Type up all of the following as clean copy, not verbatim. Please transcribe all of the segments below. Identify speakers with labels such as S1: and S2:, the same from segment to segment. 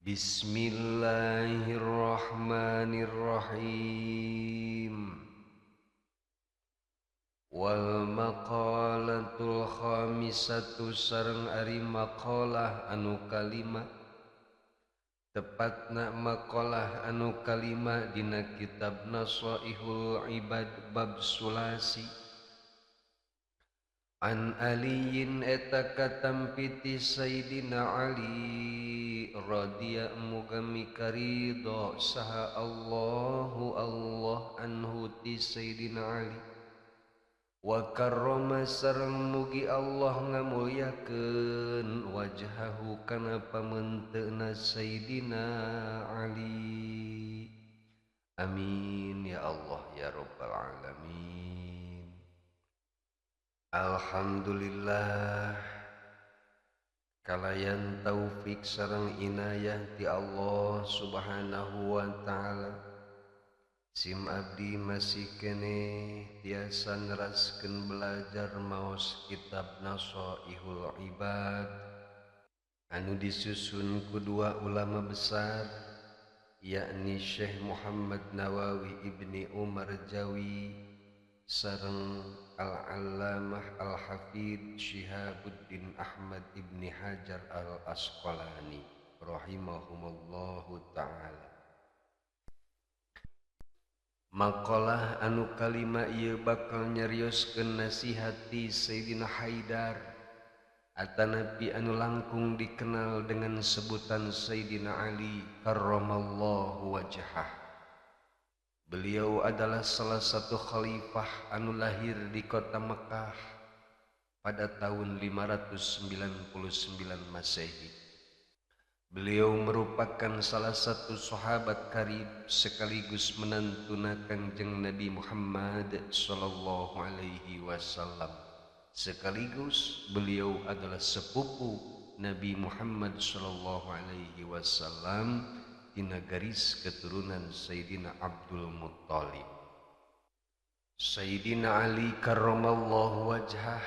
S1: Bismillahirrahmanirrahim. Wal maqalatul khamisatu sareng ari maqalah anu kalima. Tepatna maqalah anu kalima dina kitab Nasaihul Ibad bab sulasi. An Aliyin eta katampiti Sayyidina Ali radhiya muga mikaridho saha Allahu Allah anhu ti Sayyidina Ali wa karrama sareng mugi Allah ngamulyakeun wajhahu kana pamenteuna Sayyidina Ali. Amin ya Allah ya rabbal alamin. Alhamdulillah kalayan taufik sareng inayah ti Allah subhanahu wa ta'ala. Sim abdi masih kene tiasa neraskeun belajar maos kitab Nasaihul Ibad anu disusun ku dua ulama besar, yakni Syekh Muhammad Nawawi Ibni Umar Jawi sareng Al-Allamah Al-Hafidh Syihabuddin Ahmad Ibni Hajar Al-Asqalani rahimahumallahu ta'ala. Maqalah anu kalima ieu bakal nyarioskeun nasihat ti Sayyidina Haidar atanapi anu langkung dikenal dengan sebutan Sayyidina Ali karramallahu wajhah. Beliau adalah salah satu khalifah anu lahir di kota Mekah pada tahun 599 Masehi. Beliau merupakan salah satu sahabat karib sekaligus menantuna Kangjeng Nabi Muhammad sallallahu alaihi wasallam. Sekaligus beliau adalah sepupu Nabi Muhammad sallallahu alaihi wasallam dina garis keturunan Sayyidina Abdul Muttalib. Sayyidina Ali karramallahu wajhah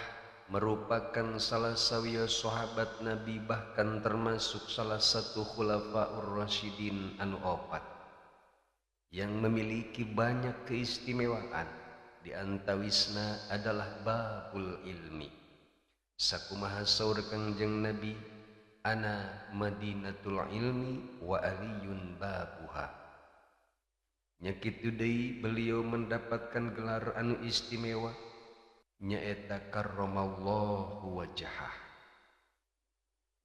S1: merupakan salah sawios sahabat Nabi, bahkan termasuk salah satu khulafaur rasyidin anu opat yang memiliki banyak keistimewaan. Di antawisna adalah babul ilmi. Sakumaha saur Kangjeng Nabi, ana madinatul ilmi wa aliyun babuha. Nya kitu deui beliau mendapatkan gelar anu istimewa nyaeta karramallahu wajhah.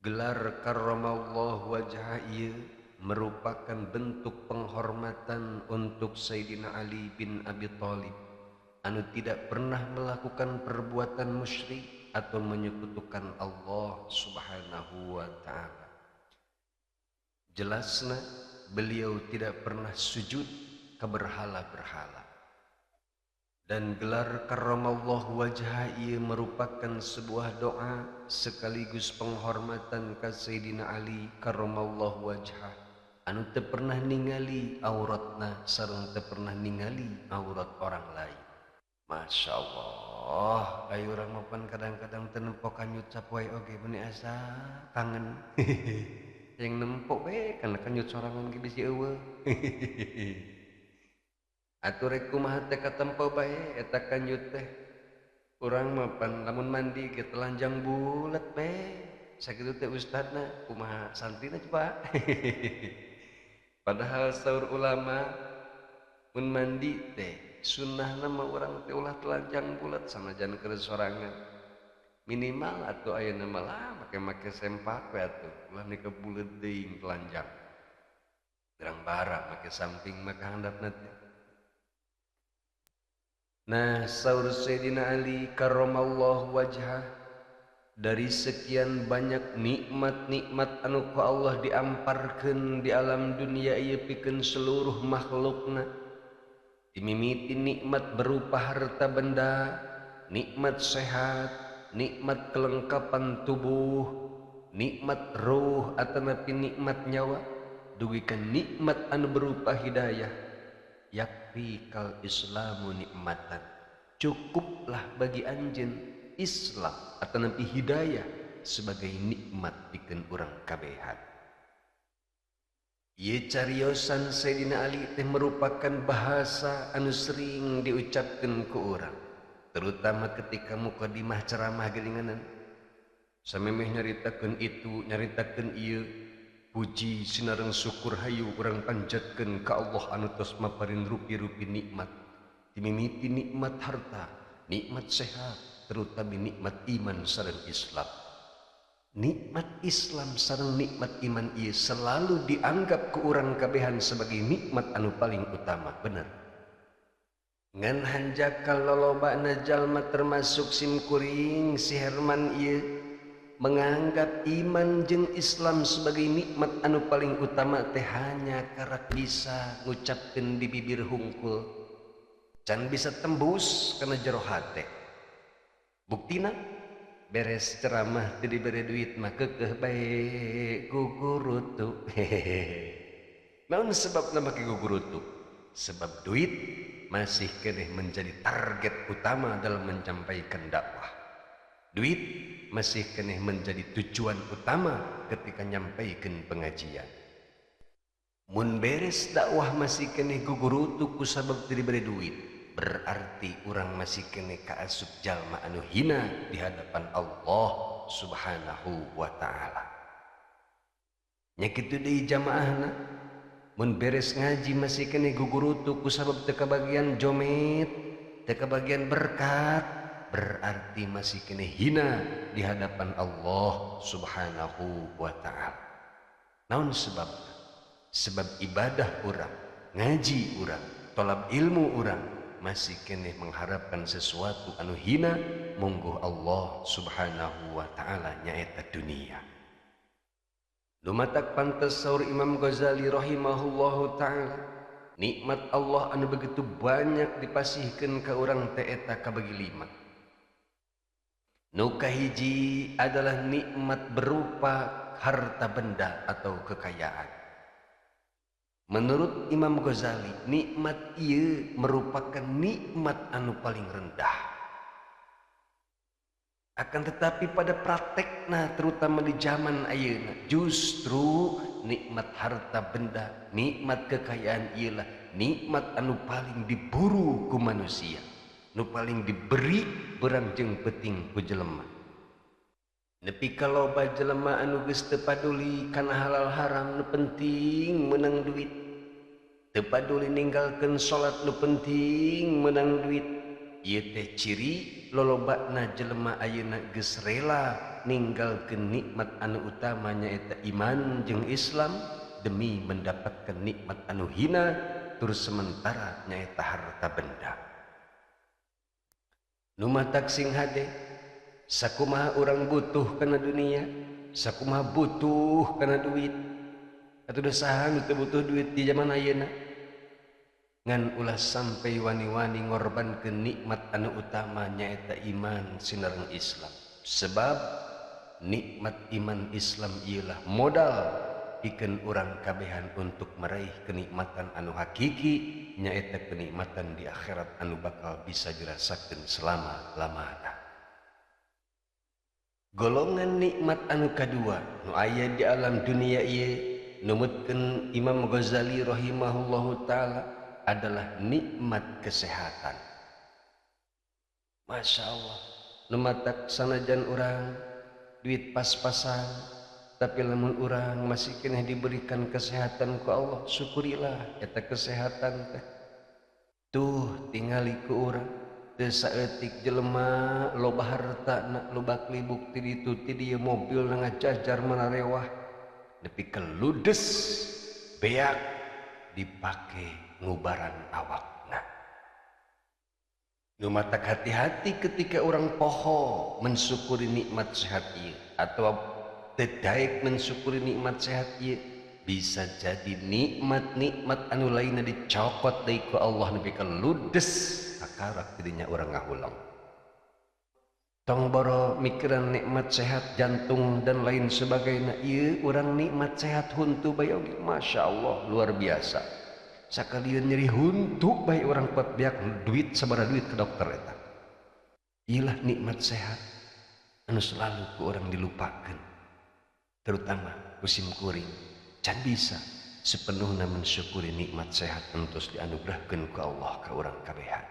S1: Gelar karramallahu wajhah ieu merupakan bentuk penghormatan untuk Sayyidina Ali bin Abi Thalib anu tidak pernah melakukan perbuatan musyrik atau menyekutukan Allah subhanahu wa ta'ala. Jelasna beliau tidak pernah sujud ke berhala-berhala. Dan gelar karramallahu wajhah ieu merupakan sebuah doa sekaligus penghormatan ka Sayyidina Ali karramallahu wajhah anu teu pernah ningali auratna sareng teu pernah ningali aurat orang lain. Masya Allah, ayo urang mah pan kadang-kadang teu nempo kanyut sapoe oge meuni asa kangen. Yang nempo we kana kanyut sorangan ge bisi eueuh. Atuh rek kumaha teh katempo bae eta kanyut teh. Urang mah pan lamun mandi ge telanjang bulet bae. Sakitu teh ustadna kumaha santrina coba. Padahal saur ulama mun mandi teh sunnahna mah urang teh ulah telanjang bulat sanajan keur sorangan. Minimal atuh ayeuna mah lah make-make sempak we atuh ulah nika buleut teuing telanjang. Terang bara make samping maka handapna teh. Nah, saur Sayyidina Ali karramallahu wajhah, dari sekian banyak nikmat-nikmat anu ku Allah diamparkeun di alam dunia ieu pikeun seluruh makhlukna. Dimimiti nikmat berupa harta benda, nikmat sehat, nikmat kelengkapan tubuh, nikmat ruh atanapi nikmat nyawa, dugi ka nikmat anu berupa hidayah. Yakfi kal islamu nikmatan. Cukuplah bagi anjeun Islam atanapi hidayah sebagai nikmat pikeun urang kabehan. Ieu cariosan Sayyidina Ali teh merupakan bahasa anu sering diucapkeun ku urang, terutama ketika mukadimah ceramah geuninganan. Samemeh nyaritakeun itu, nyaritakeun ieu, puji sinareng syukur hayu urang panjatkeun ka Allah anu tos maparin rupi-rupi nikmat. Dimimiti nikmat harta, nikmat sehat, terutama nikmat iman sareng Islam. Nikmat Islam sareng nikmat iman ieu selalu dianggap ku urang kabehan sebagai nikmat anu paling utama, bener. Ngan hanjakal lolobana jalma termasuk sim kuring si Herman ieu menganggap iman jeung Islam sebagai nikmat anu paling utama teh hanya karak bisa ngucapkeun di bibir hungkul. Can bisa tembus kana jero hate. Buktina beres ceramah teu dibere duit mah keukeuh bae gugurutu. Hehehe. Naon sebabna make gugurutu? Sebab duit masih keneh menjadi target utama dalam menyampaikan dakwah. Duit masih keneh menjadi tujuan utama ketika nyampaikan pengajian. Mun beres dakwah masih keneh gugurutu ku sabab teu dibere duit, berarti urang masih keneh kaasup jalma anu hina di hadapan Allah Subhanahu wa ta'ala. Nya kitu deui jamaahna, mun beres ngaji masih keneh gugurutu ku sabab teu kabagian jomet, teu kabagian berkat, berarti masih keneh hina di hadapan Allah Subhanahu wa ta'ala. Naon sebabna? Sebab ibadah urang, ngaji urang, tolab ilmu urang masih keneh mengharapkan sesuatu anu hina mungguh Allah Subhanahu wa ta'ala nyaeta dunia. Lumatak pantes saur Imam Ghazali rahimahullahu ta'ala, nikmat Allah anu begitu banyak dipasihkeun ka urang teh eta kabagi lima. Nu kahiji adalah nikmat berupa harta benda atau kekayaan. Menurut Imam Ghazali, nikmat ieu merupakan nikmat anu paling rendah. Akan tetapi pada praktekna terutama di zaman ayeuna, justru nikmat harta benda, nikmat kekayaan ialah nikmat anu paling diburu ku manusia, nu paling diberi berang jeung peuting ku jelema. Nepi ka loba jelema anu geus teu paduli kana halal haram, nu penting meunang duit. Teu paduli ninggalkeun salat, nu penting meunang duit. Ieu teh ciri lolobana jelema ayeuna geus rela ninggalkeun nikmat anu utama nyaeta iman jeung Islam demi mendapatkan nikmat anu hina tur sementara nyaeta harta benda. Nu matak sing hade, sakumaha urang butuh kana dunia, sakumaha butuh kana duit. Atuh da saha nu teu butuh duit di zaman ayeuna? Ngan ulah sampai wani-wani ngorbankeun nikmat anu utama nyaeta iman sinareng Islam. Sebab nikmat iman Islam ialah modal pikeun urang kabehan untuk meraih kenikmatan anu hakiki nyaeta kenikmatan di akhirat anu bakal bisa dirasakeun selama-lamana. Golongan nikmat anu kadua nu aya di alam dunia ieu numutkeun Imam Ghazali rahimahullahu taala adalah nikmat kesehatan. Masya Allah, nu matak sanajan urang duit pas-pasan, tapi lamun urang masih keneh diberikan kesehatan ku Allah, syukurilah eta kesehatan teh. Tuh tingali ku urang teu saeutik jelema loba hartana, loba klibuk ti ditu ti dieu mobil ngajajar manarewah, nepi ka ludes beak dipake ngubaran awakna. Nu matak hati-hati ketika orang poho mensyukuri nikmat sehat ieu atau teu daek mensyukuri nikmat sehat ieu, bisa jadi nikmat-nikmat anu lainna dicokot deui ku Allah nepi ka ludes kakarak tidinya urang ngahulang. Tong boro mikiran nikmat sehat jantung dan lain sebagainya, ieu urang nikmat sehat huntu bae oge Masya Allah luar biasa. Sakalian nyeri huntu bae urang kuat beak duit sabaraha duit ke dokter eta. Iyalah nikmat sehat anu selalu ku urang dilupakeun, terutama musim kuring. Can bisa sepenuhna mensyukuri nikmat sehat entos dianugerahkeun ku Allah ka urang kabehan.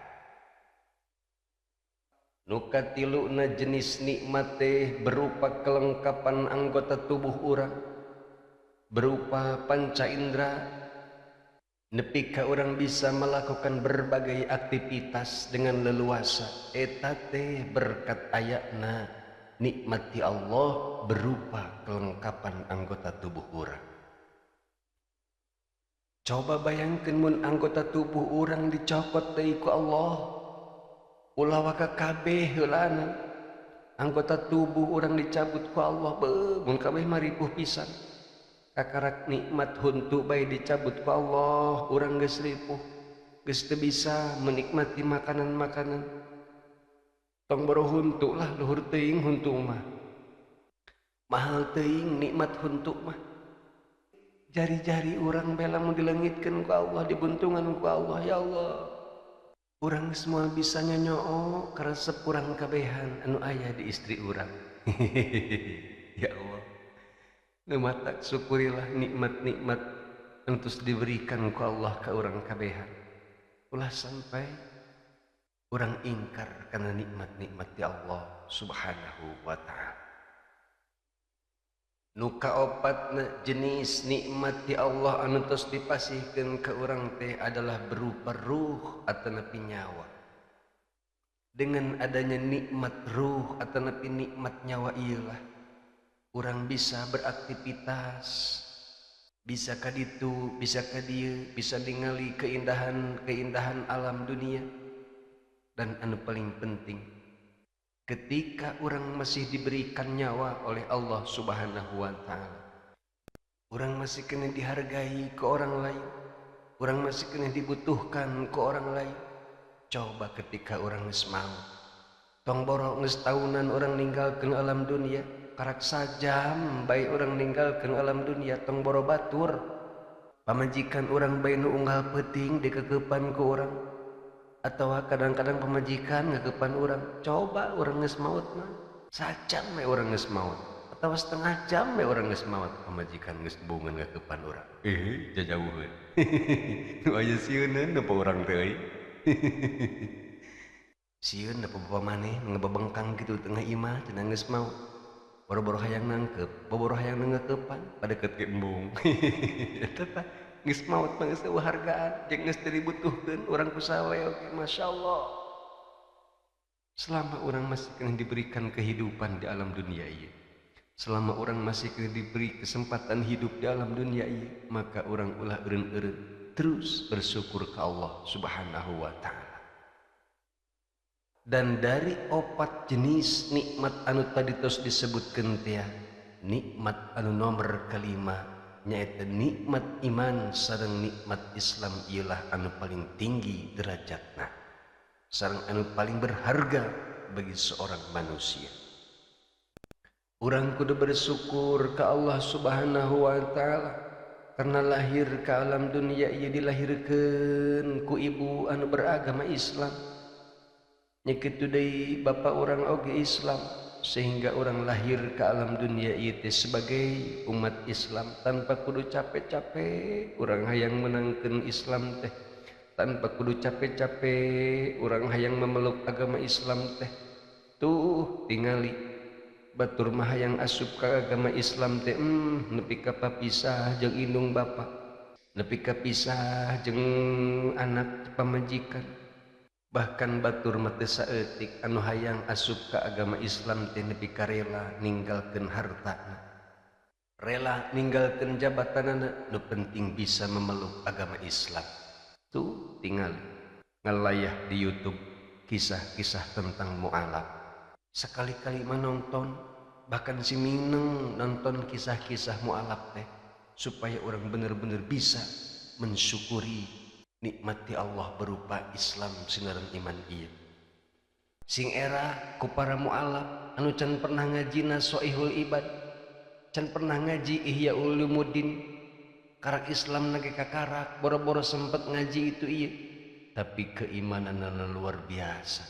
S1: Nu katiluna jenis nikmat teh berupa kelengkapan anggota tubuh urang, berupa panca indera, nepi ka urang bisa melakukan berbagai aktivitas dengan leluasa. Eta teh berkat ayana nikmat ti Allah berupa kelengkapan anggota tubuh urang. Coba bayangkeun mun anggota tubuh urang dicokot deui ku Allah, ulah waka kabeh heulana anggota tubuh urang dicabut ku Allah, beuh mun kabeh mah ripuh pisan. Kakarak nikmat huntu bae dicabut ku Allah, urang geus ripuh, geus teu bisa menikmati makanan-makanan. Tong boro huntu lah, luhur teuing huntu mah. Mahal teuing nikmat huntu mah. Jari-jari urang bae lamun dileungitkeun ku Allah, dibuntungan ku Allah, ya Allah. Urang semua bisa nyonyoo karesep urang kabehan anu aya di istri urang. Ya Allah. Nu matak syukurilah nikmat-nikmat anu tos diberikan ku Allah ka urang kabehan. Ulah sampai urang ingkar karena nikmat-nikmat di Allah Subhanahu wa ta'ala. Nu kaopatna jenis nikmat di Allah anu tos dipasihkeun ka urang teh adalah berupa ruh atanapi nyawa. Dengan adanya nikmat ruh atanapi nikmat nyawa ieulah urang bisa beraktivitas, bisa ka ditu, bisa ka dieu, bisa ningali keindahan-keindahan alam dunia. Dan anu paling penting, ketika orang masih diberikan nyawa oleh Allah Subhanahu wa ta'ala, orang masih kena dihargai ke orang lain, orang masih kena dibutuhkan ke orang lain. Coba ketika orang geus maut, tong boro geus tahunan orang ninggalkeun alam dunia, karak sajam bae orang ninggalkeun alam dunia, tong boro batur pamajikan orang bae nu unggal peuting dikekepan ku urang, atau kadang-kadang pemajikan ngekepan orang. Coba orang geus maut mah sajam we orang geus maut, atau setengah jam we orang geus maut, pemajikan geus bungeun ngekepan urang. Jajauheun. Nu aya sieuneun apa urang teh euy. Sieun apa bapa maneh ngebebengkang kitu tengah imah cenah geus maut. Boro-boro hayang nangkep, boro-boro hayang ngekepan pada deket ge embung. Eta tah geus maut mah geus hargaan jeung geus teu dibutuhkeun urang ku sawe oge, masyaallah. Selama urang masih kena diberikan kehidupan di alam dunia ieu, selama urang masih kena diberi kesempatan hidup di alam dunia ieu, maka urang ulah eureun-eureun terus bersyukur ke Allah Subhanahu wa ta'ala. Dan dari opat jenis nikmat anu tadi tos disebutkeun teh, nikmat anu nomor kelima nyaeta nikmat iman sareng nikmat Islam ialah anu paling tinggi derajatna, sareng anu paling berharga bagi seorang manusia. Urang kudu bersyukur ka Allah Subhanahu wa ta'ala karena lahir ke alam dunia ieu dilahirkeun ku ibu anu beragama Islam. Nya kitu deui bapa urang oge Islam, sehingga orang lahir ke alam dunia ieu teh sebagai umat Islam tanpa kudu capek-capek urang hayang menangkeun Islam teh, tanpa kudu capek-capek urang hayang memeluk agama Islam teh. Tuh tingali batur mah hayang asup ka agama Islam teh, nepi ka papisah jeung indung bapa, nepi ka pisah jeung anak pamajikan. Bahkan batur mah teu saeutik anu hayang asup ka agama Islam teh nepi ka rela ninggalkeun hartana, rela ninggalkeun jabatanana, nu penting bisa memeluk agama Islam. Tuh tingali ngalayah di YouTube kisah-kisah tentang mualaf. Sekali-kali menonton, bahkan si mineng nonton kisah-kisah mualaf teh, supaya orang bener-bener bisa mensyukuri nikmati Allah berupa Islam sinaran iman ieu. Sing era ku para mualaf anu can pernah ngaji Nasoihul Ibad, can pernah ngaji Ihya Ulumuddin, karak Islam nage kakarak, boro-boro sempet ngaji itu ieu, tapi keimananana luar biasa.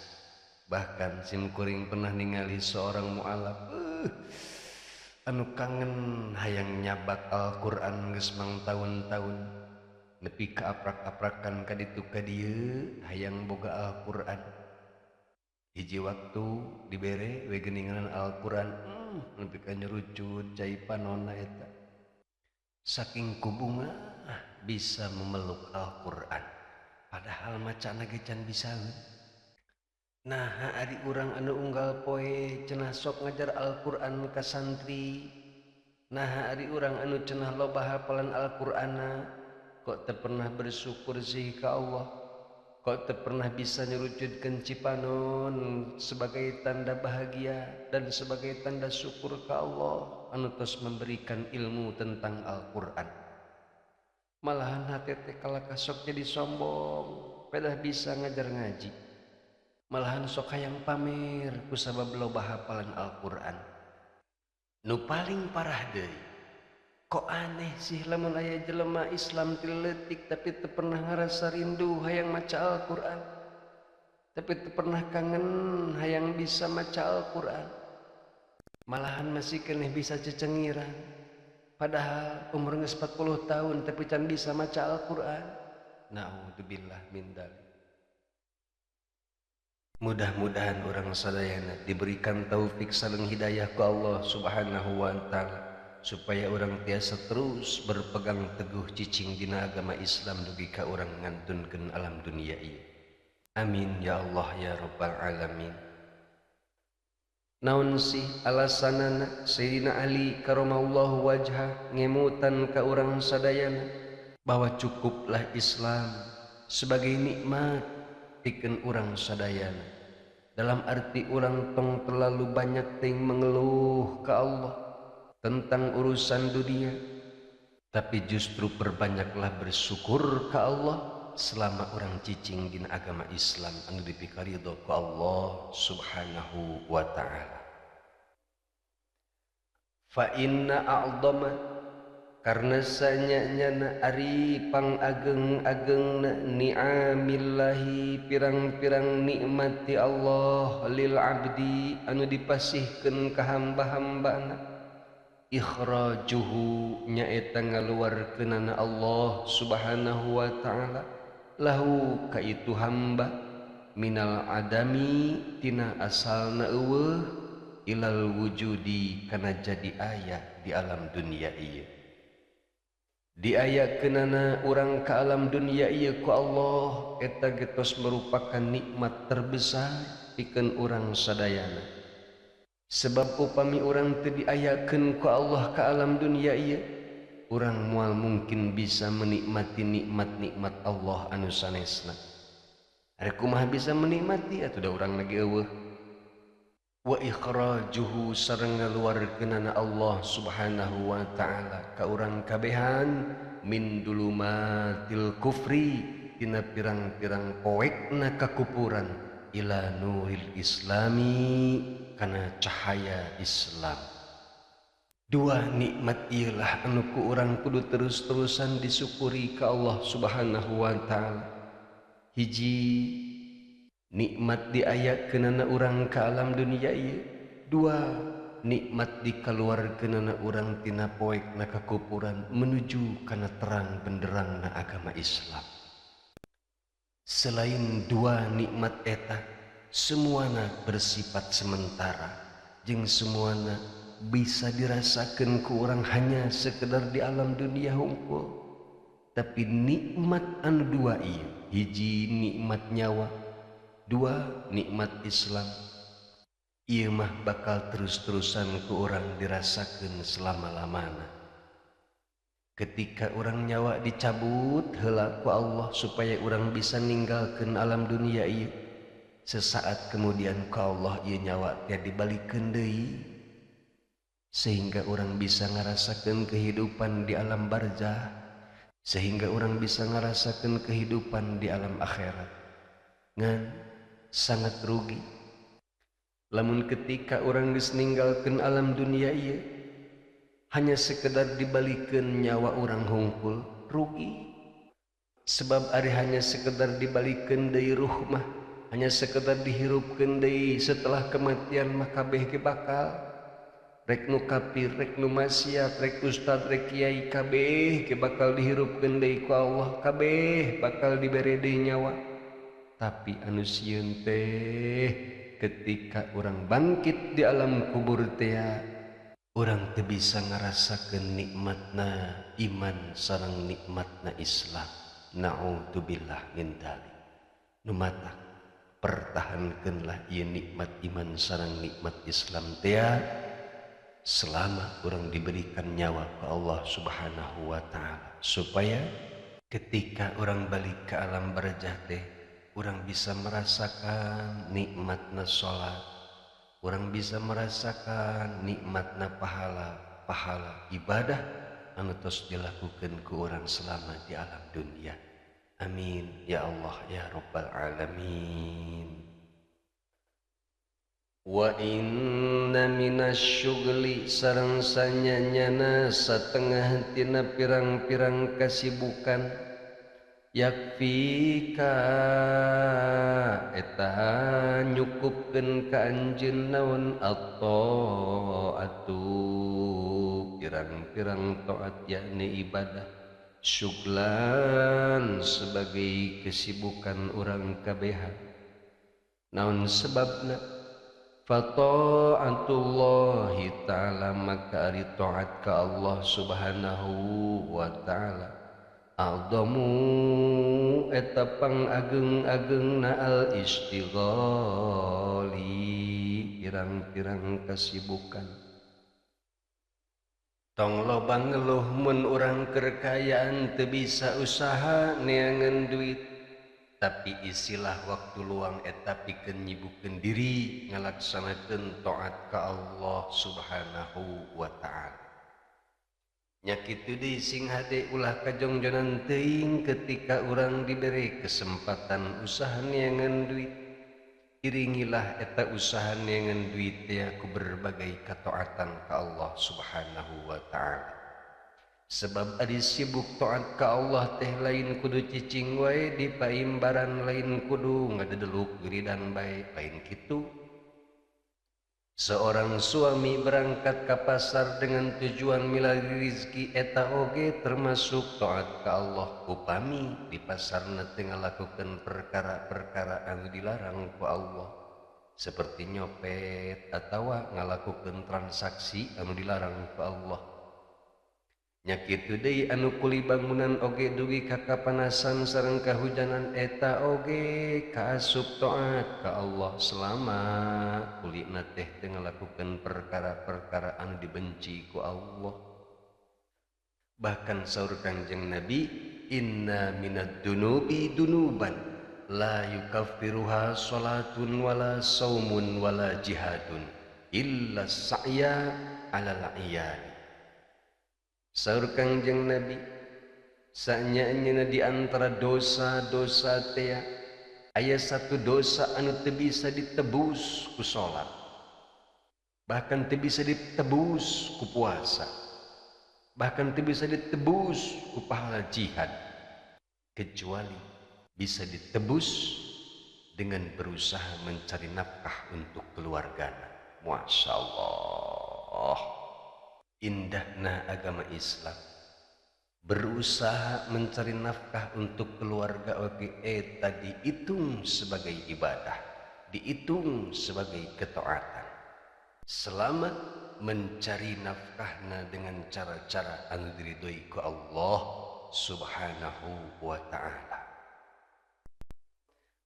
S1: Bahkan sim kuring pernah ningali seorang mualaf, Anu kangen hayang nyabak Al-Qur'an geus mangtaun-taun nepi ka aprak-aprakan ka ditu ka dieu hayang boga Al-Qur'an. Hiji waktu dibere we geuningan Al-Qur'an, nepi ka nyerucut cai panonna eta. Saking kubunga bisa memeluk Al-Qur'an, padahal macana ge can bisaeun. Nah, ari urang anu unggal poe cenah sok ngajar Al-Qur'an ka santri. Nah, ari urang anu cenah loba hafalan Al-Qur'ana kok teu pernah bersyukur sih ka Allah. Kok teu pernah bisa nyerucutkeun cipanon sebagai tanda bahagia dan sebagai tanda syukur ka Allah anu tos memberikan ilmu tentang Al-Qur'an. Malahan hate teh kalakah sok jadi sombong, pedah bisa ngajar ngaji. Malahan sok hayang pamer kusabab loba hafalan Al-Qur'an. Nu paling parah deui, kok aneh sih lamun aya jelema Islam ti leutik tapi teu pernah ngarasa rindu hayang maca Al-Qur'an. Tapi teu pernah kangen hayang bisa maca Al-Qur'an. Malahan masih keneh bisa cecengiran. Padahal umur geus 40 tahun tapi can bisa maca Al-Qur'an. Naudzubillah min dzalik. Mudah-mudahan orang sadayana diberikan taufik sareng hidayah ku Allah Subhanahu wa taala supaya orang tiasa terus berpegang teguh cicing dina agama Islam dugi ka urang ngantunkeun alam dunia ieu. Amin ya Allah ya rabbal alamin. Naon sih alasanana Sayyidina Ali karamallahu wajhah ngemutan ka urang sadayana bahwa cukuplah Islam sebagai nikmat pikeun urang sadayana. Dalam arti urang tong terlalu banyak ting mengeluh ke Allah tentang urusan dunia, tapi justru perbanyaklah bersyukur ke Allah selama orang cicing dina agama Islam anu dipikaridho ku Allah Subhanahu wa taala. Fa inna a'dhama, karena sanyanyana ari pangageng-agengna ni'amillahi pirang-pirang nikmati Allah lil abdi anu dipasihkeun ka hamba-hambana, ikhrajuhu nyaeta ngaluarkeunana Allah Subhanahu wa taala lahu ka itu hamba minal adami tina asalna eueuh ilal wujudi kana jadi aya di alam dunia ieu. Diayakeunana urang ka alam dunia ieu ku Allah eta geus merupakan nikmat terbesar pikeun urang sadayana. Sebab upami urang teu diayakeun ku Allah ka alam dunia ieu, urang moal mungkin bisa menikmati nikmat-nikmat Allah anu sanesna. Ari kumaha bisa menikmati atuh da urang lagi eueuh. Wa ikhrajuhu sareng ngaluarkeunana Allah Subhanahu wa taala ka urang kabehan min dulumatil kufri tina pirang-pirang poekna kakupuran ila nuril islami kana cahaya Islam. Dua nikmat ieulah anu ku urang kudu terus-terusan disyukuri ka Allah Subhanahu wa taala. Hiji, nikmat diayakeunana urang ka alam dunia ieu. Dua, nikmat dikaluarkeunana urang tina poekna kakupuran menuju kana terang benderangna agama Islam. Selain dua nikmat eta, semuana bersifat sementara, jeung semuana bisa dirasakeun ku urang hanya sekedar di alam dunia hungkul. Tapi nikmat anu dua ieu, hiji nikmat nyawa, dua nikmat Islam, ieu mah bakal terus-terusan ku urang dirasakeun selama-lamana. Ketika urang nyawa dicabut heula ku Allah supaya urang bisa ninggalkeun alam dunia ieu, sesaat kemudian ku Allah ieu nyawa teh dibalikeun deui sehingga urang bisa ngarasakeun kehidupan di alam barzah, sehingga urang bisa ngarasakeun kehidupan di alam akhirat. Ngan sangat rugi lamun ketika urang geus ninggalkeun alam dunia ieu hanya sekedar dibalikeun nyawa urang hungkul, rugi. Sebab ari hanya sekedar dibalikeun deui ruh mah, hanya sekedar dihirupkeun deui setelah kematian mah kabeh ge bakal. Rek nu kafir, rek nu maksiat, rek ustad, rek kiai kabeh ke bakal dihirupkeun deui ku Allah, kabeh bakal dibere deui nyawa. Tapi anu sieun teh ketika urang bangkit di alam kubur teh urang teu bisa ngarasakeun nikmatna iman sareng nikmatna Islam. Naudzubillah min dzalik. Nu matak pertahankeunlah ieu nikmat iman sareng nikmat Islam teh selama orang diberikan nyawa ke Allah Subhanahu wa ta'ala, supaya ketika orang balik ke alam barzah teh orang bisa merasakan nikmatna salat, orang bisa merasakan nikmatna pahala ibadah anu tos dilakukan ku orang selama di alam dunia. Amin ya Allah ya Rabbal alamin. Wa inna minasyugli sareng sanyanyana satengah tina pirang-pirang kasibukan yakfika eta nyukupkeun ka anjeun naon at-taatu pirang-pirang taat yakni ibadah syuglan sebagai kesibukan urang kabehan. Naon sebabna? Fata'atullahi ta'ala maka ari taat ka Allah Subhanahu wa ta'ala a'dhamu eta pangageng-agengna al istighali pirang-pirang kasibukan. Tong loba ngeluh mun urang keur kaayaan teu bisa usaha neangan duit, tapi isilah waktu luang eta pikeun nyibukeun diri ngalaksanakeun taat ka Allah Subhanahu wa ta'ala. Nya kitu deui sing hade ulah kajongjonan teuing ketika urang diberi kesempatan usaha neangan duit, iringilah eta usaha neangan duit teh ku berbagai kataatan ka Allah Subhanahu wa ta'ala. Sebab ari sibuk taat ka Allah teh lain kudu cicing wae di paimbaran, lain kudu ngadedeluk wiridan bae, lain kitu. Seorang suami berangkat ke pasar dengan tujuan milari rizki eta oge termasuk taat ka Allah upami di pasarna teu ngalakukeun perkara-perkara anu dilarang ku Allah seperti nyopet atawa ngalakukeun transaksi anu dilarang ku Allah. Nya kitu deui anu kuli bangunan oge dugi ka kapanasan sareng kahujanan eta oge kaasup taat ka Allah selama kulina teh teu ngalakukeun perkara-perkara anu dibenci ku Allah. Bahkan saur Kangjeng Nabi, inna minad dunubi dunuban la yukaffiruha salatun wala saumun wala jihadun illa sa'ya 'alal 'iyali. Saur Kangjeng Nabi, sanyanya di antara dosa-dosa teh aya satu dosa anu teu bisa ditebus ku salat, bahkan teu bisa ditebus ku puasa, bahkan teu bisa ditebus ku pahala jihad, kecuali bisa ditebus dengan berusaha mencari nafkah untuk keluargana. Masya Allah, indahna agama Islam. Berusaha mencari nafkah untuk keluarga oge eta dihitung sebagai ibadah, dihitung sebagai ketaatan. Selama mencari nafkahna dengan cara-cara anu diridhoi ku Allah Subhanahu wa ta'ala.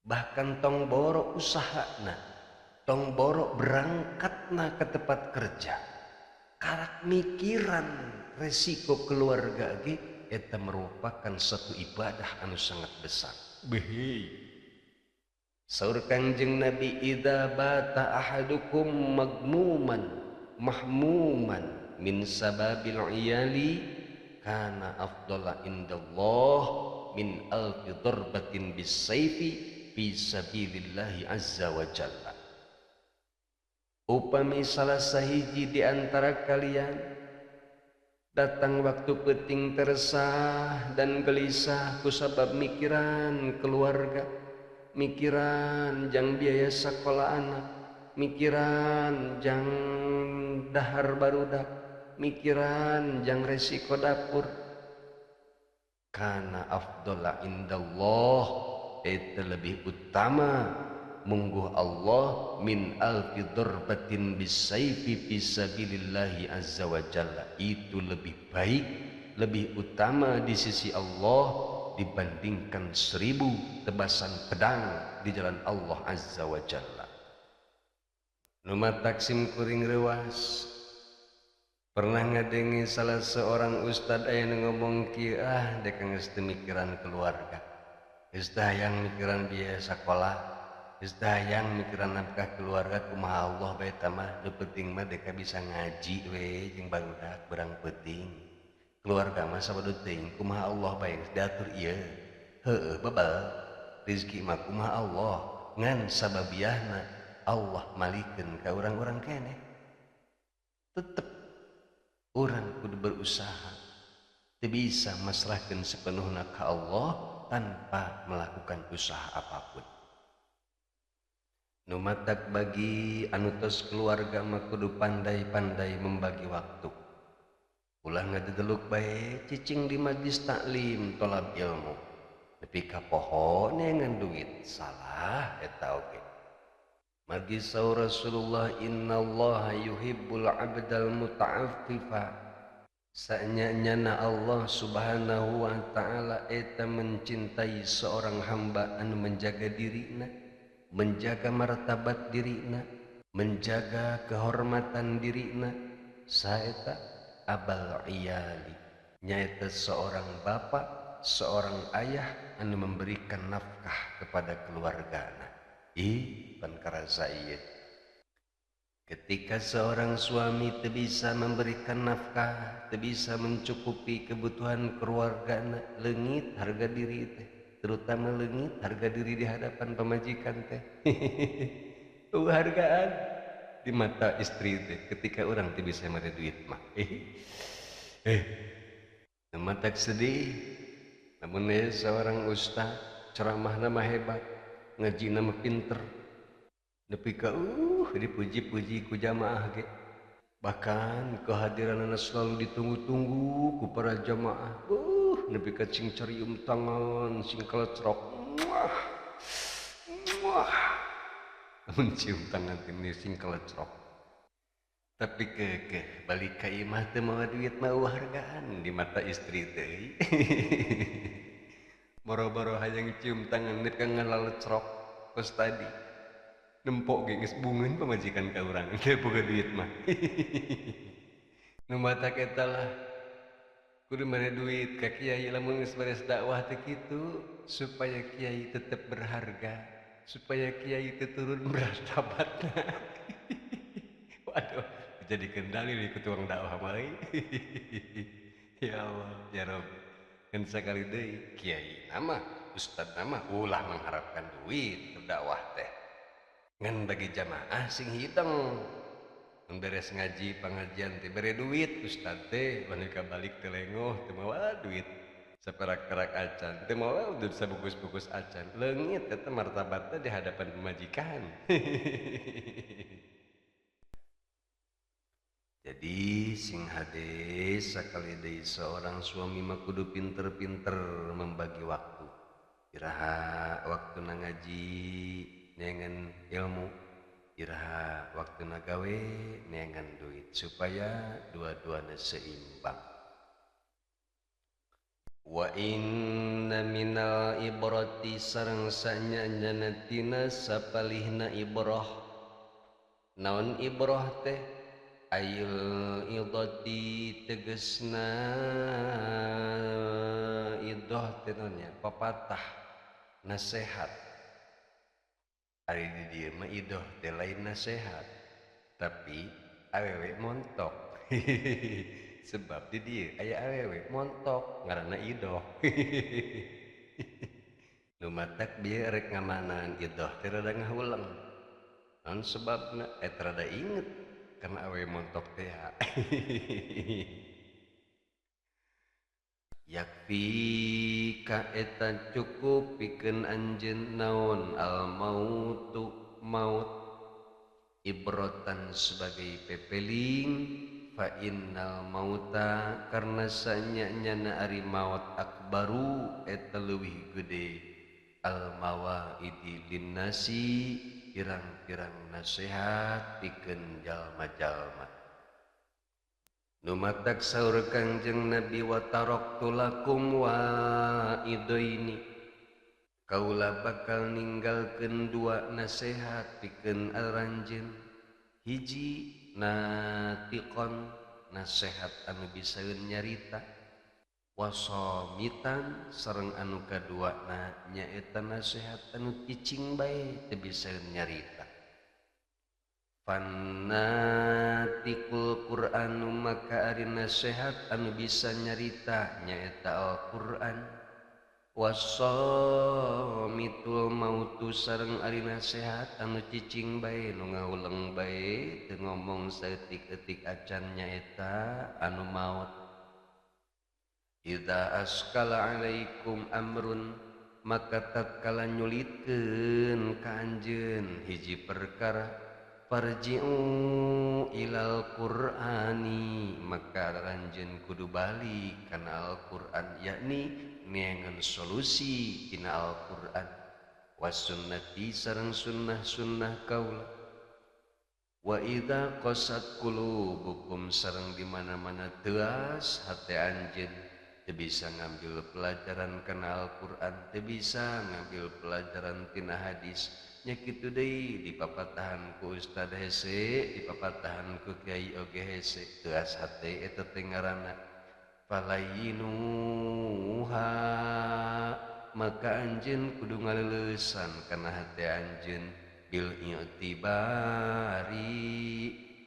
S1: Bahkan tong borok usahana, tong borok berangkatna ke tempat kerja, karak mikiran resiko keluarga ge eta merupakan satu ibadah anu sangat besar. Behi. Saur Kangjeng Nabi, idza bata ahadukum magmuman mahmuman min sababil iyali kana afdala indallah min alfi darbatin bisayfi fi sabilillahi azza wa jalla. Upami salah sahiji di antara kalian datang waktu penting teresah dan gelisah kusabab mikiran keluarga, mikiran jang biaya sekolah anak, mikiran jang dahar barudak, mikiran jang resiko dapur. Kana afdhala indallah, itu lebih utama mungguh Allah min alfi darbatin bisayfi fisabilillahi azza wa jalla. Itu lebih baik, lebih utama di sisi Allah dibandingkan 1000 tebasan pedang di jalan Allah azza wa jalla. Numatak sim kuring rewas pernah ngadengi salah seorang ustad aya nu ngomong kieu, ah dek geus teu mikiran keluarga, geus teu hayang mikiran biaya sakolah, geus teu hayang mikiran nafkah keluarga, kumaha Allah bae tah mah, nu penting mah deka bisa ngaji we jeung barudak berang peuting. Keluarga mah sabadu teuing kumaha Allah bae geus diatur ieu. Heueuh bebal rezeki mah kumaha Allah, ngan sababiahna Allah malikeun ka urang-urang keneh. Tetep urang kudu berusaha, teu bisa masrahkeun sepenuhna ka Allah tanpa melakukan usaha apapun. Nu matak bagi anu tos keluarga mah kudu pandai-pandai membagi waktu. Ulah ngadedeluk bae cicing di majlis taklim tolab ilmu. Nepi ka poho neangan duit, salah eta oge. Margi saur Rasulullah, innallaha yuhibbul abdal muta'affifa. Saenya-nyana Allah subhanahu wa ta'ala eta mencintai seorang hamba anu menjaga dirina, menjaga martabat dirina, menjaga kehormatan dirina. Saeta abal iyali, nyaeta seorang bapak, seorang ayah anu memberikan nafkah kepada keluargana. Ih, pan karasa ieu. Ketika seorang suami teu bisa memberikan nafkah, teu bisa mencukupi kebutuhan keluargana, leungit harga diri teh, terutama leungit harga diri di hadapan pamajikan teh. Penghargaan di mata istri teh ketika orang teu bisa mere duit mah. Matak sedih. Namun seorang ustaz ceramahna mah hebat, ngajina mah pinter, nepi ka dipuji-puji ku jamaah ge. Bahkan kehadiranana selalu ditunggu-tunggu ku para jamaah. Nepi ka cing cerium tangan, sing kelecrok. Muah. Muah. Mun cium tangan teh sing kelecrok. Tapi kekeh balik ka imah teu mawa duit mah hargaan di mata istri teh. Boro-boro hayang cium tangan nepi ka ngalalecrok kos tadi. Nempok ge geus bungeun pamajikan ka urang teu boga duit mah. Nu matak eta lah kudu mere duit ka kiai lamun geus beres dakwah teh kitu, supaya kiai tetep berharga, supaya kiai teu turun martabatna. Waduh, jadi kendali di tukang dakwah mah. Ya Allah, ya Rabb. Kan sakali deui kiai nama, ustad nama ulah mengharapkan duit dakwah teh. Ngan bagi jamaah sing hideng. Mun beres ngaji pengajian teh bere duit ustad teh, wanita balik teh lengoh teu mawa duit. Saperak-perak acan teu mawa duit sabungkus-bungkus acan. Leungit eta martabatna di hadapan pamajikan. Jadi sing hade sakali deui seorang suami mah kudu pinter-pinter membagi waktu. Iraha waktuna ngaji neangan ilmu, iraha waktuna gawe neangan duit, supaya dua-duanya seimbang. Wa inna minal ibrati sareng sanyana tina sapalihna ibrah. Naon ibrah teh? Ayul idati tegesna idah teh naonnya? Papatah, nasehat. Ari di dieu mah idah teh lain nasehat, tapi awewe montok. Sebab di dieu aya awewe montok ngaranna idah. Nu matak bieu rek ngamanaan idah teh rada ngahuleng. Naon sebabna? Eta rada inget karena awewe montok teh. Yakfi ka eta cukup pikeun anjeun naon al mautu maut. Ibrotan sebagai pepeling fa innal mauta karena sanya-nyana ari maut akbaru eta leuwih gede al mawaidi linnasi pirang-pirang nasihat pikeun jalma-jalma. Numatak saur Kangjeng Nabi wa taraktu lakum wa idaini kaula bakal ninggalkeun dua nasihat pikeun aranjeun. Hiji natiqon nasihat anu bisaeun nyarita, wasomitan sareng anu kaduana nyaeta nasihat anu cicing bae teu bisaeun nyarita. Fanatikul Qur'anu maka ari nasihat anu bisa nyarita nyaeta Al-Qur'an. Wasomitul mautu sareng ari nasihat anu cicing bae nu ngahuleng bae teu ngomong saeutik-eutik acan nyaeta anu maut. Idza askala alaikum amrun maka tatkala nyulitkeun ka anjeun hiji perkara farji'u ilal Qur'ani maka anjeun kudu balik kana Al-Qur'an, yakni neangan solusi tina Al-Qur'an was sunnati sareng sunnah-sunnah kaula. Wa idza qasat qulubukum sareng di mana-mana teuas hate anjeun teu bisa ngambil pelajaran kana Al-Qur'an, teu bisa ngambil pelajaran tina hadis. Nya kitu deui dipapatahan ku ustad hese, dipapatahan ku kiai oge hese, teuas hate eta teh ngaranna. Falayinuha maka anjeun kudu ngaleulesan kana hate anjeun bil i'tibari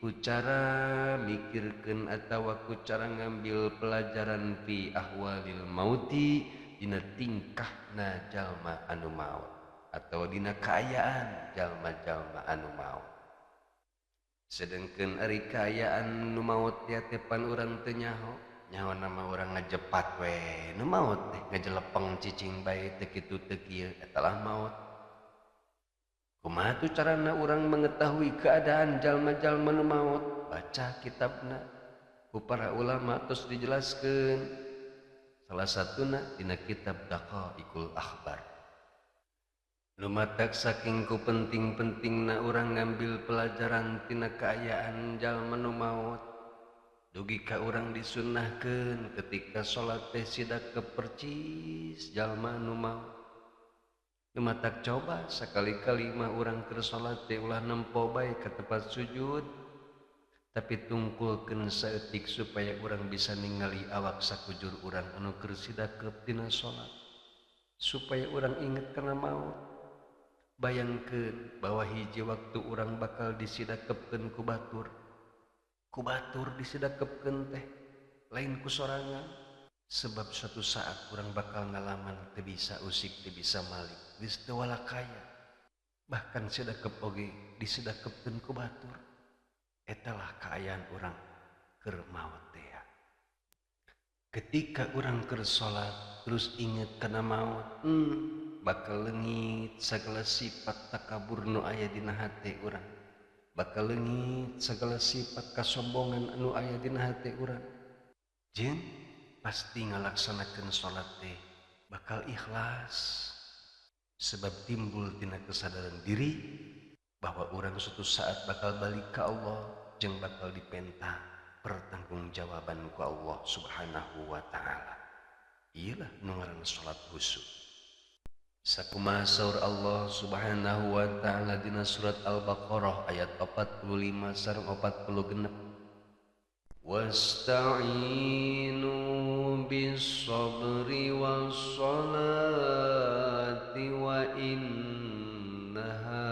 S1: ku cara mikirkeun atawa ku cara ngambil pelajaran fi ahwalil mauti dina tingkahna jalma anu maut atau dina kaayaan jalma-jalma anu maut. Sedengkeun ari kaayaan nu maut teh pan urang teu nyaho, nyaho nama urang ngajepat we nu maut teh ngajelepeng cicing bae teu kitu teu kieu eta lah maut. Kumaha tuh carana urang mengetahui keadaan jalma-jalma nu maut? Baca kitabna ku para ulama terus dijelaskeun. Salah satuna dina kitab Daqaiqul Akhbar. Lumatak saking ku penting-pentingna urang ngambil pelajaran tina kaayaan jalma nu maut. Dugi ka urang disunnahkeun ketika salat teh sidakep percis jalma nu maut. Lumatak coba sakali-kali mah urang keur salat teh ulah nempo bae ka tempat sujud, tapi tungkulkeun saeutik supaya urang bisa ningali awak sakujur urang anu keur sidakep dina salat, supaya urang inget kana maut. Bayangkeun bahwa hiji waktu urang bakal disidakepkeun ku batur. Ku batur disidakepkeun teh lain ku sorangan, sebab suatu saat urang bakal ngalaman teu bisa usik, teu bisa malik, geus teu walakaya. Bahkan sidakep oge disidakepkeun ku batur. Eta lah kaayaan urang keur maot teh. Ketika urang keur salat terus inget kana maot, bakal leungit segala sifat takabur nu aya dina hate urang, bakal leungit segala sifat kasombongan anu aya dina hate urang. Jeung pasti ngalaksanakeun salat teh bakal ikhlas, sebab timbul tina kesadaran diri bahwa urang suatu saat bakal balik ka Allah jeung bakal dipenta pertanggungjawaban ku Allah Subhanahu wa taala. Iyalah nu ngaranna salat khusyuk. Sakumaha saur Allah Subhanahu wa taala dina surat Al-Baqarah ayat 45 sareng 46. Wasta'inu bis-sabri was-salati wa innaha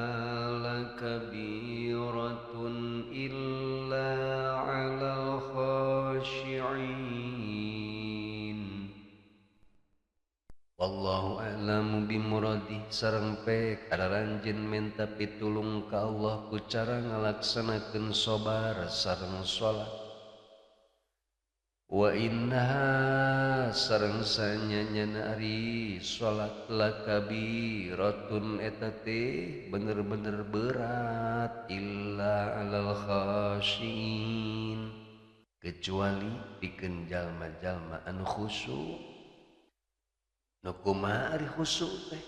S1: lakabiratun illa 'alal khashi'in. Wallahu a'lamu bimuradi. Sareng pek ada ranjeun menta pitulung ka Allah ku cara ngalaksanakeun sabar sareng salat. Wa innaha sareng sanyanyana ari salat lakabiratun eta teh bener-bener berat illa alal khasyin kecuali pikeun jalma-jalma anu khusyuk. Nu kumaha ari khusyuk teh?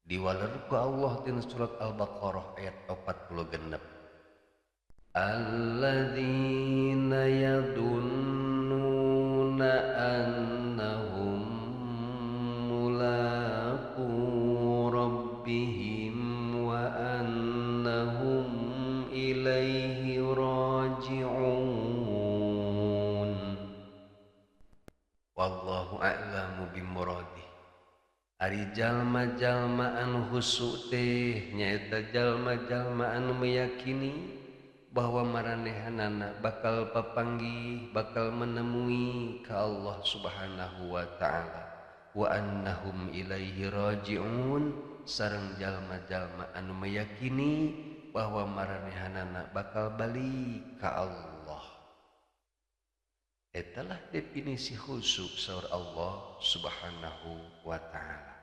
S1: Diwaler ku Allah tina surat Al-Baqarah ayat 46. Alladzina yadunnuna annahum mulaqu rabbihim wa annahum ilaihi raji'un. Wallahu a'lamu bimuradih. Ari jalma-jalma anu khusyuk teh nyaeta jalma-jalma anu meyakini bahwa maranehanana bakal papanggih, bakal menemui ka Allah Subhanahu wa ta'ala. Wa annahum ilaihi raji'un sareng jalma-jalma anu meyakini bahwa maranehanana bakal balik ka Allah. Etalah definisi khusyuk saur Allah Subhanahu wa ta'ala.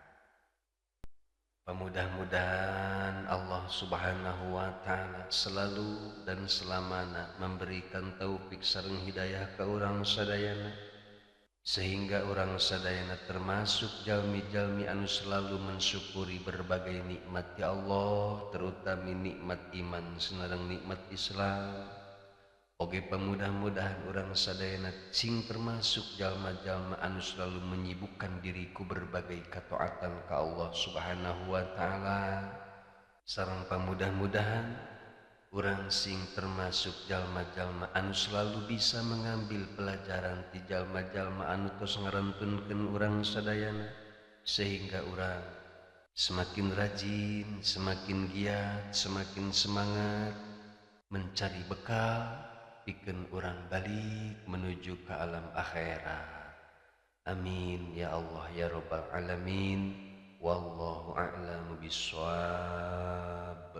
S1: Mudah-mudahan Allah Subhanahu wa ta'ala selalu dan selamana memberikan taufik sareng hidayah ka urang sadayana sehingga urang sadayana termasuk jalmi-jalmi anu selalu mensyukuri berbagai nikmat ya Allah, terutama nikmat iman sareng nikmat Islam. Oge pemudah-mudahan urang sadayana sing termasuk jalma-jalma anu selalu menyibukkan diriku berbagai ketaatan ka Allah Subhanahu wa ta'ala. Sareng pamudah-mudahan urang sing termasuk jalma-jalma anu selalu bisa mengambil pelajaran ti jalma-jalma anu tos ngarentunkeun urang sadayana sehingga urang semakin rajin, semakin giat, semakin semangat mencari bekal pikeun urang balik menuju ke alam akhirat. Amin ya Allah ya rabbal alamin. Wallahu a'lamu bissawab.